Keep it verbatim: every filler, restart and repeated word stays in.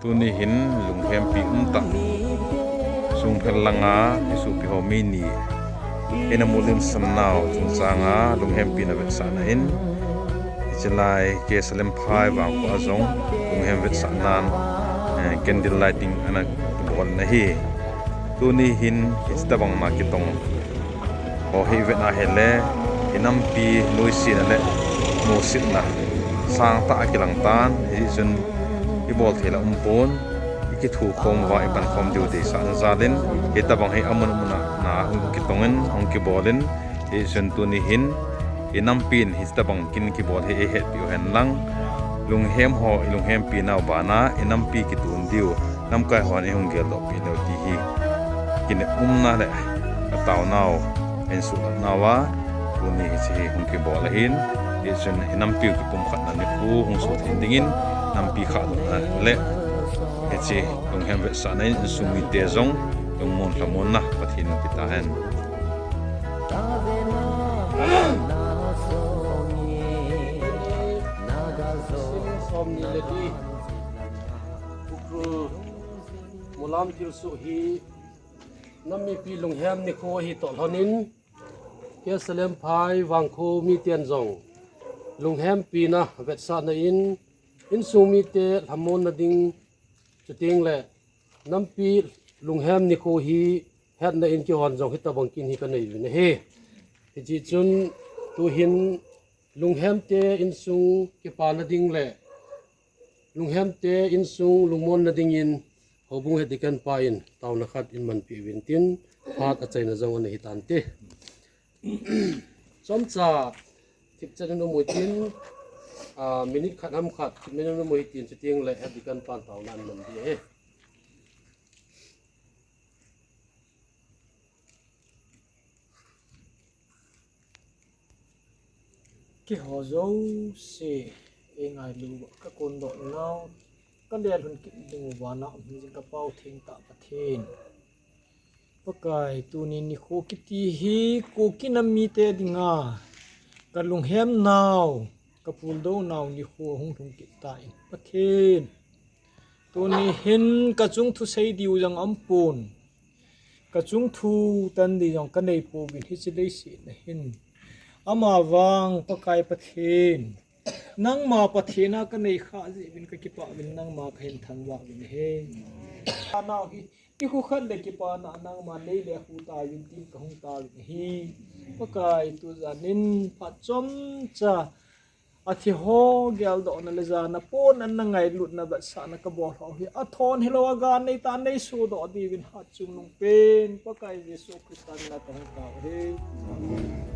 Tuni hin lunghempi umtah Sungphel langa i sopi ho mi ni ina mulimsan nau chungchanga lunghempi na vetsahna in, hichelai K Salem Phai vangkho a jong lunghem vetsahnan, eh, candle lighting ana bol na hi. Tuni hin hitabang na kitong ho hi vetna hile, i nampi nuisatna le musitna sangtah a kilang tan, hijeh chun i bol thei la umpon, i kithukhom uva i pankhom diu deisahna jalin, hitabang hi amun mun a na hung kitongin, hung kibolin, hijeh chun tuni hin i nampin hitabang kin kibol hi eihetpi u hen lang, lunghem ho i lunghempi nau bana i nampi kitun diu, lamkai hon eihung geldoh pi leu ti hi kinepna le ataonau, eisuhlat nauva, tuni hiche hi hung kibol ahin, hijeh chun i nampiu kipumkhatna nikho hung suhtheng dingin, nampi khahdohna le hiche lunghem vetsahna in insung mite jong lungmon lhamonna Pathen in pe tahen. Somni le li. Ukhrul Mulam thilsoh hi nam mipi lunghem nikho ahi toh lhonin, K Salem Phai vangkho miten jong lunghempina vetsahna in, insung mite lhamonna ding, chuteng le nampi lunghem nikho hi hetna in kihon jong hitabang kin hi kanei uvin ahi. Hijeh chun tuhin lunghemte insung kipana ding le lunghemte insung lungmonna dingin houbung head deacon pa in taona khat in manpi uvin tin, phat achaina jong ana hitante. Chomcha thipchan in um uhitin, ah, minute khat ham khat thipchan in um uhitin, chuteng le head deacon pan taona ana man ding ahi. Keiho jouse eingailu, kakondoh nau, kalelhun kit dingu vana um jing kapao thengtah Pathen, Pakai, tuni nikho kiti hi Kuki nam mite dinga kalunghem nau, kapuldo nau nikho hung lhung kit tan Pathen. Tuni hin kachung thu sei diu jong aumpon, kachung thu tan ding jong kanei pouvin hiche leiset a hin. Amavang Pakai Pathen, nangma Pathen a kanei khah jeh uvin kakipah uvin, nangma kahin thangvah uvin ahi. Anau hi, nikho khat le kipana nangma nei le hu tauvin tin kahung tauvin ahi. Pakai, tujan in phat chomcha athi ho geldohna le jana pon ana ngailutna vetsahna kabol ho hi athon hilou a ga nei ta nei sodoh diuvin hatchungnung pen Pakai Jesu Christa mina kahung tao ahi.